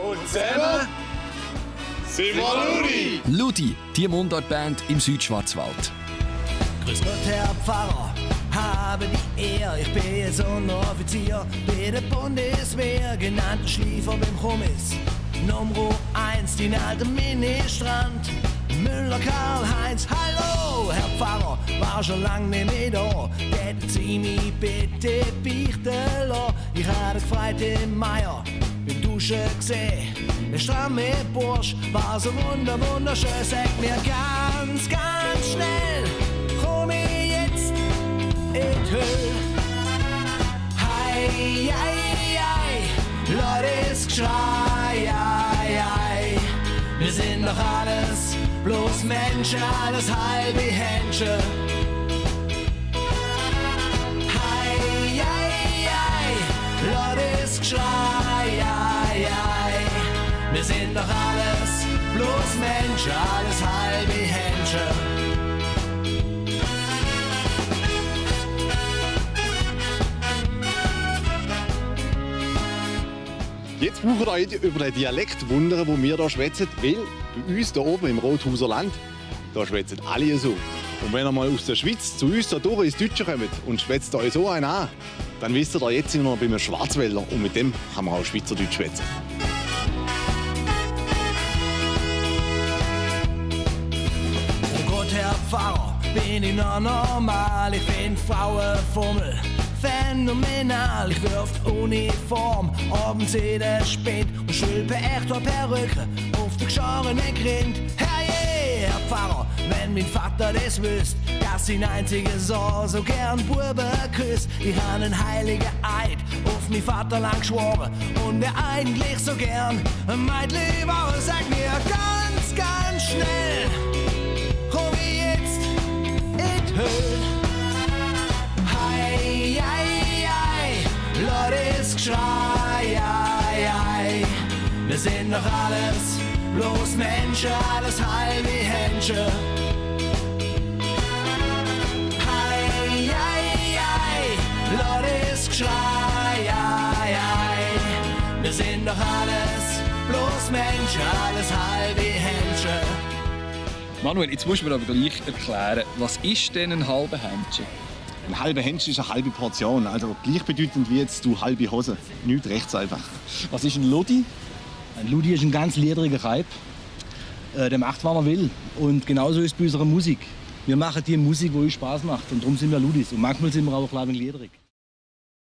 Und zusammen sind wir Ludi! Ludi, die Mundartband im Südschwarzwald. Grüß Gott, Herr Pfarrer, habe die Ehre. Ich bin jetzt Unteroffizier bei der Bundeswehr, genannter Schliefer beim Kommiss. Nummer 1, den alten Ministrand. Müller Karl-Heinz, hallo, Herr Pfarrer, war schon lang nicht mehr da. Hätten Sie mich bitte beichten lassen. Ich hatte gefreut im Meier beim Duschen gesehen. Der stramme Bursch war so wunderschön. Sag mir ganz, ganz schnell, komm ich jetzt in die Höhe. Hei, hei, hei, Leute, ist Geschrei, hei, hei. Wir sind doch alles bloß Menschen, alles halbe Händchen. Hei, hei, hei, Leute, ist Geschrei, hei, hei. Wir sind doch alles bloß Menschen, alles halbe Händchen. Jetzt braucht ihr euch über den Dialekt wundern, den wir hier schwätzen, weil bei uns hier oben im Rothauser Land, da schwätzen alle so. Und wenn ihr mal aus der Schweiz zu uns hier durch ins Deutsche kommt und schwätzt euch so einen an, dann wisst ihr, jetzt sind wir noch bei einem Schwarzwälder und mit dem kann man auch Schweizerdeutsch schwätzen. Oh Gott, Herr Pfarrer, bin ich noch normal? Ich bin Frauenfummel, phänomenal. Ich wirf die Uniform abends in den Spind und schülpe echter Perücke auf die geschorene Grind. Herrje, Herr Pfarrer, wenn mein Vater das wüsst, dass sein einziger Sohn so gern Buben küsst. Ich hab einen heiligen Eid auf mein Vaterland geschworen und wer eigentlich so gern mein Lieber, sag mir ganz, ganz schnell, komm ich jetzt in die Höhe. Hei, hei, hei, Leute, ist Geschrei, hei, hei. Wir sind doch alles bloß Menschen, alles halbe Händchen. Hei, hei, hei, Leute, ist Geschrei, hei, hei. Wir sind doch alles bloß Menschen, alles halbe Händchen. Manuel, jetzt musst du mir aber gleich erklären, was ist denn ein halber Händchen? Ein halber Händchen ist eine halbe Portion, also gleichbedeutend wie jetzt du halbe Hose. Nicht rechts einfach. Was ist ein Ludi? Ein Ludi ist ein ganz ledriger Reib. Der macht, was er will. Und genauso ist es bei unserer Musik. Wir machen die Musik, die uns Spaß macht. Und darum sind wir Ludis. Und manchmal sind wir auch ein bisschen ledrig.